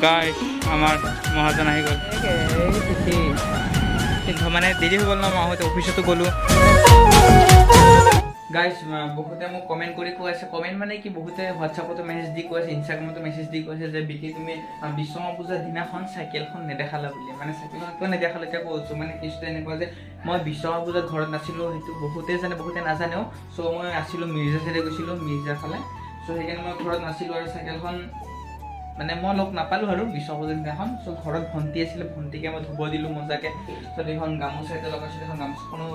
গাইছ, আমাৰ মহাজন আহি গ'ল। মানে দেৰি হৈ গ'ল ন, মই আহোঁতে অফিচতো গ'লোঁ। গাইছ, বহুতে মোক কমেণ্ট কৰি কৈ আছে, কমেণ্ট মানে কি, বহুতে হোৱাটছআপতো মেছেজ দি কৈ আছে, ইনষ্টাগ্ৰামতো মেছেজ দি কৈছে যে বিকি, তুমি বিশ্বকৰ্মা পূজাৰ দিনাখন চাইকেলখন নেদেখালা বুলি। মানে চাইকেলখন কিয় নেদেখালা এতিয়া কৈছোঁ। মানে কেছটো এনেকুৱা যে মই বিশ্বকৰ্মা পূজাত ঘৰত নাছিলোঁ, সেইটো বহুতে জানে, বহুতে নাজানেও। চ' মই আছিলোঁ মিৰ্জা চাইডে গৈছিলোঁ, মিৰ্জা ফালে। চ' সেইকাৰণে মই ঘৰত নাছিলোঁ আৰু চাইকেলখন মানে মই লগ নাপালোঁ আৰু বিশ্বকৰ্মা পূজাৰ দিনাখন। চ' ঘৰত ভণ্টি আছিলে, ভণ্টিকে মই ধুব দিলোঁ মজাকে। চ' এইখন গামোচা এতিয়া লগাইছিলোঁ, এখন গামোচাখনো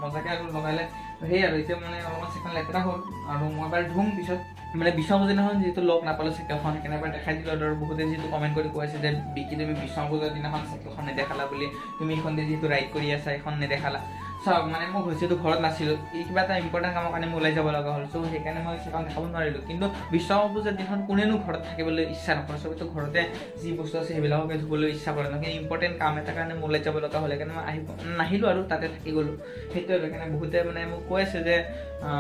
মজাকে আৰু লগালে। সেই আৰু এতিয়া মানে অলপমান চাইকেল লেতেৰা হ'ল আৰু মই এবাৰ ধুম পিছত। মানে বিশ্বকৰ্মা পূজাৰ দিনাখন যিহেতু লগ নাপালোঁ চাইকেলখন, সেইকাৰণে এবাৰ দেখাই দিলোঁ। আৰু বহুতে যিহেতু কমেণ্ট কৰি কৈ আছে যে বিকি, তুমি বিশ্বকৰ্মা পূজাৰ দিনাখন চাইকেলখন নেদেখালা বুলি, তুমি এইখন দি যিহেতু ৰাইড কৰি আছা, এইখন নেদেখালা। চাওক, মানে মই যিহেতু ঘৰত নাছিলোঁ, এই কিবা এটা ইম্পৰ্টেণ্ট কামৰ কাৰণে মই ওলাই যাব লগা হ'ল। চ' সেইকাৰণে মই চাইকেলখন দেখাব নোৱাৰিলোঁ। কিন্তু বিশ্বকৰ্মা পূজাৰ দিনাখন কোনেনো ঘৰত থাকিবলৈ ইচ্ছা নকৰে? চবেতো ঘৰতে যি বস্তু আছে সেইবিলাককে ধুবলৈ ইচ্ছা কৰে ন। কিন্তু ইম্পৰ্টেণ্ট কাম এটা কাৰণে মই ওলাই যাব লগা হ'ল, সেইকাৰণে মই আহিব নাহিলোঁ আৰু তাতে থাকি গ'লোঁ। সেইটোৱে আৰু সেইকাৰণে বহুতে মানে মোক কৈ আছে যে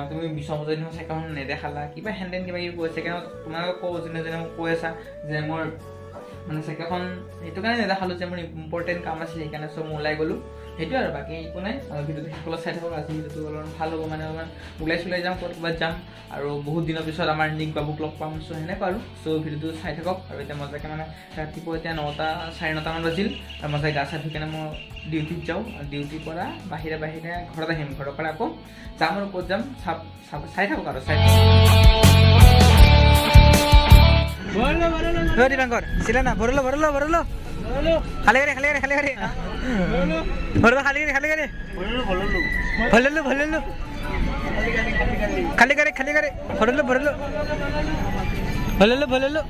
তুমি বিশ্বকৰ্মা পূজাৰ দিনাখন চাইকেলখন নেদেখালা, কিবা হেন তেন কিবা কিবি কৈ আছে। সেইকাৰণে তোমালোকক কওঁ, যোনে যোনে মোক কৈ আছা যে মোৰ মানে চাইকেলখন সেইটো কাৰণে নেদেখালোঁ যে মোৰ ইম্পৰ্টেণ্ট কাম আছিল, সেইকাৰণে চ' মই ওলাই গ'লোঁ। সেইটোৱে আৰু, বাকী একো নাই। আৰু ভিডিঅ'টো শেষলৈ চাই থাকক। আজি ভিডিঅ'টো অলপমান ভাল হ'ব, মানে অলপমান ওলাই চলাই যাম, ক'ত ক'ৰবাত যাম আৰু বহুত দিনৰ পিছত আমাৰ নিক বাবুক লগ পাম। চ' সেনেকুৱা আৰু। চ' ভিডিঅ'টো চাই থাকক। আৰু এতিয়া মজাকৈ মানে ৰাতিপুৱা এতিয়া 9টা, 9:30টামান বাজিল আৰু মজাই গা চা ধুই কেনে মই ডিউটিত যাওঁ। ডিউটিৰ পৰা বাহিৰে বাহিৰে ঘৰত আহিম, ঘৰৰ পৰা আকৌ যাম আৰু ক'ত যাম চাব চাব চাই থাকক আৰু চাই। দীপাংকৰ চিলা না, ভৰলো ভৰলো ভৰলো, খালী গাড়ী, খালী গাড়ী, খালী গাড়ী, ভৰলো, খালী গাড়ী, খালী গাড়ী, ভৰলো ভৰলো, খালী গাড়ী, খালী গাড়ী, ভৰলো ভৰলো ভৰলো ভৰলো,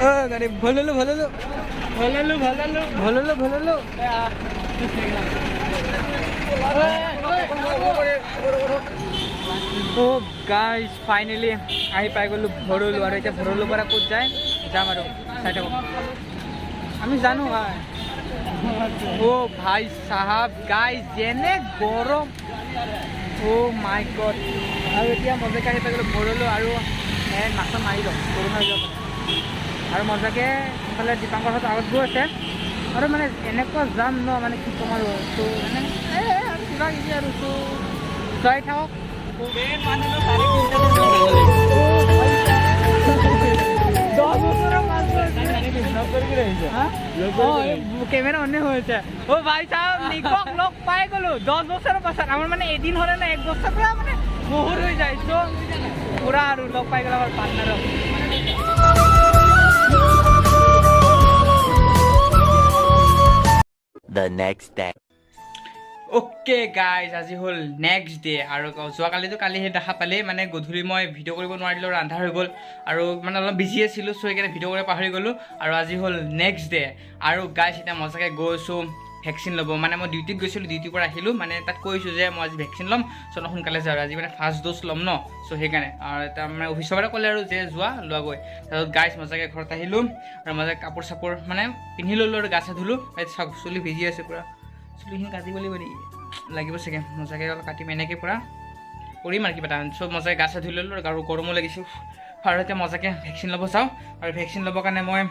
অ গাড়ী, ভৰলো ভৰলো ভৰলো ভৰলো ভৰলো ভৰলো। অ' গাইজ, ফাইনেলি আহি পাই গ'লোঁ ভৰলো। আৰু এতিয়া ভৰলোৰ পৰা ক'ত যায় যাম আৰু চাই থাকক। আমি জানো ভাই। অ' ভাই চাহাব, গাইজ, যেনে গৰম, অ' মাই গড। আৰু এতিয়া মজাকে আহি পাই গ'লোঁ ভৰলো আৰু এই মাছত মাৰি লওঁ, গৰম হৈ যাব। আৰু মজাকে ইফালে দীপাংকৰ আগত গৈ আছে আৰু মানে এনেকুৱা যাম ন, মানে কি ক'ম আৰু। ত' মানে এই আৰু কিবা কিবি আৰু। ত' চাই থাকক। 10 বছৰৰ। কেমেৰা অনে হৈছে। অ ভাই চাহাব, নিকক লগ পাই গ'লো 10 বছৰৰ পাছত। আমাৰ মানে এদিন হ'লে ন এক বছৰ পুৰা মানে বহুত হৈ যায়। চ' পুৰা আৰু লগ পাই গ'লো আমাৰ পাৰ্টনাৰক। The next day. Okay guys, আজি হ'ল নেক্সট ডে আৰু যোৱাকালিতো কালি সেই দেখা পালেই, মানে গধূলি মই ভিডিঅ' কৰিব নোৱাৰিলোঁ আৰু আন্ধাৰ হৈ গ'ল আৰু মানে অলপ বিজি আছিলোঁ। চ' সেইকাৰণে ভিডিঅ' কৰিব পাহৰি গ'লোঁ। আৰু আজি হ'ল নেক্সট ডে আৰু গাইজ, এতিয়া মজাকৈ গৈছোঁ ভেকচিন ল'ব। মানে মই ডিউটিত গৈছিলোঁ, ডিউটিৰ পৰা আহিলোঁ, মানে তাত কৈছোঁ যে মই আজি ভেকচিন ল'ম, চ' অলপ সোনকালে যাওঁ আৰু আজি মানে ফাৰ্ষ্ট ড'জ ল'ম ন, চ' সেইকাৰণে। আৰু তাৰ মানে অফিচৰ পৰা ক'লে আৰু যে যোৱা, লোৱাগৈ। তাৰপিছত গাইজ, মজাকৈ ঘৰত আহিলোঁ আৰু মজাকৈ কাপোৰ চাপোৰ মানে পিন্ধি ল'লোঁ আৰু গা চা ধুলোঁ। চাওক, চুলি ভিজি আছে পূৰা, চুলিখিনি কাটিব লাগিব নেকি? লাগিব চাগে। মজাকৈ অলপ কাটিম, এনেকৈ পূৰা কৰিম আৰু কিবা এটা। চব মজাকৈ গা চা ধুই ল'লোঁ আৰু গৰমো লাগিছে। আৰু এতিয়া মজাকৈ ভেকচিন ল'ব যাওঁ আৰু ভেকচিন ল'বৰ কাৰণে মই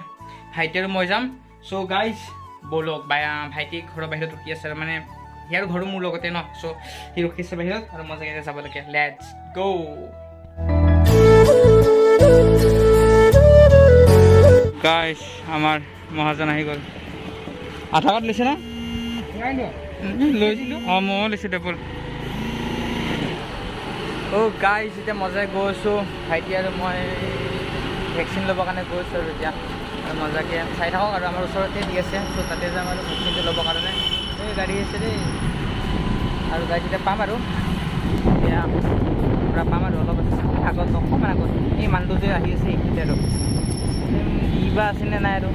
ভাইটি আৰু মই যাম। চ' গাইজ, ব'লক। ভাইটি ঘৰৰ বাহিৰত ৰখি আছে আৰু মানে ইয়াৰ ঘৰো মোৰ লগতে ন, চ' সি ৰখি আছে বাহিৰত আৰু মজাকৈ এতিয়া যাব লাগে। Let's go. গাইজ, আমাৰ মহাজন আহি গ'ল। আধাৰ কাৰ্ড লৈছে না? লৈছিলোঁ। অঁ, ময়ো লৈছোঁ দে, ব'ল। অ' গাইজ, এতিয়া মজাই গৈছোঁ, ভাইটি আৰু মই ভেকচিন ল'বৰ কাৰণে গৈছোঁ। আৰু এতিয়া আৰু মজাকৈ চাই থাকক। আৰু আমাৰ ওচৰতে দি আছে, চ' তাতে যাম আৰু ভেকচিনটো ল'বৰ কাৰণে। এই গাড়ী আছে দেই। আৰু গাইজ, এতিয়া পাম আৰু এতিয়া পূৰা পাম আৰু অলপ আছে আগত, অকণমান আগত এই মানুহটো যে আহি আছে এইখিনিতে। আৰু কি বা আছেনে নাই আৰু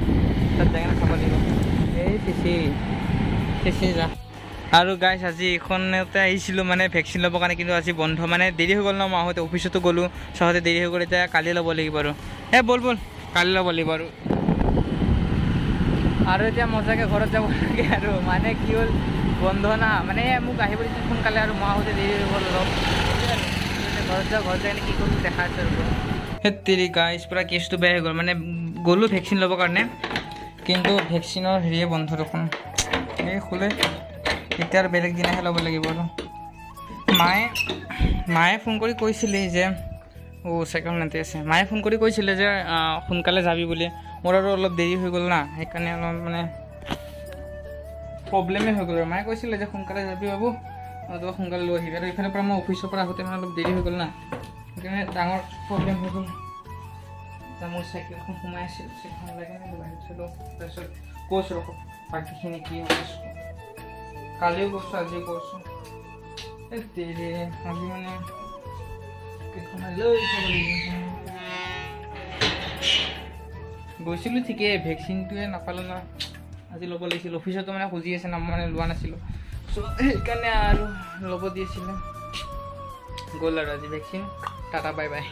তাত যাই কিনে চাব লাগিব। এই চিচি চিচি যা। আৰু গাইছ, আজি এইখনতে আহিছিলোঁ মানে ভেকচিন ল'বৰ কাৰণে, কিন্তু আজি বন্ধ। মানে দেৰি হৈ গ'ল ন, মই আহোঁতে অফিচতো গ'লোঁ, চাওঁতে দেৰি হৈ গ'ল। এতিয়া কালি ল'ব লাগিব আৰু। এ ব'ল ব'ল, কালি ল'ব লাগিব আৰু। আৰু এতিয়া মজাকৈ ঘৰত যাব লাগে। আৰু মানে কি হ'ল, বন্ধ না, মানে মোক আহিব দিছিল সোনকালে আৰু মই আহোঁতে দেৰি হৈ গ'ল অলপ। ঘৰত যাওঁ, ঘৰত যাই কিনে কি কৰোঁ দেখা আছে আৰু। হেত্তেৰি গাইজ, পূৰা কেছটো বেয়া হৈ গ'ল। মানে গ'লোঁ ভেকচিন ল'বৰ কাৰণে, কিন্তু ভেকচিনৰ হেৰিয়ে বন্ধ দেখোন। এই খোলে এতিয়া আৰু বেলেগ দিনাহে ল'ব লাগিব। আৰু মায়ে ফোন কৰি কৈছিলে যে, অ', চাইকেল নাতে আছে। মায়ে ফোন কৰি কৈছিলে যে সোনকালে যাবি বুলি। মোৰ আৰু অলপ দেৰি হৈ গ'ল না, সেইকাৰণে অলপ মানে প্ৰব্লেমেই হৈ গ'ল। আৰু মায়ে কৈছিলে যে সোনকালে যাবি বাবু, তই সোনকালে লৈ আহিবি। আৰু ইফালৰ পৰা মই অফিচৰ পৰা আহোঁতে মানে অলপ দেৰি হৈ গ'ল না, সেইকাৰণে ডাঙৰ প্ৰব্লেম হৈ গ'ল। এতিয়া মোৰ চাইকেলখন সোমাই আছিল, চাইকেলখন ওলাই কিনে বাহিৰত থলোঁ। তাৰপিছত কৈছোঁ, ৰখক, বাকীখিনি কি হ'ব। কালিও কৈছোঁ, আজিও কৈছোঁ। এই তেৰি, আজি মানে কেইখনমান লৈ থ'ব লাগিব। গৈছিলোঁ ঠিকেই, ভেকচিনটোৱে নাপালোঁ ন। আজি ল'ব লাগিছিল। অফিচতো মানে খুজি আছে না, মই মানে লোৱা নাছিলোঁ। চ' সেইকাৰণে আৰু ল'ব দিছিলে। গ'ল আৰু আজি ভেকচিন, টাটা, বাই বাই।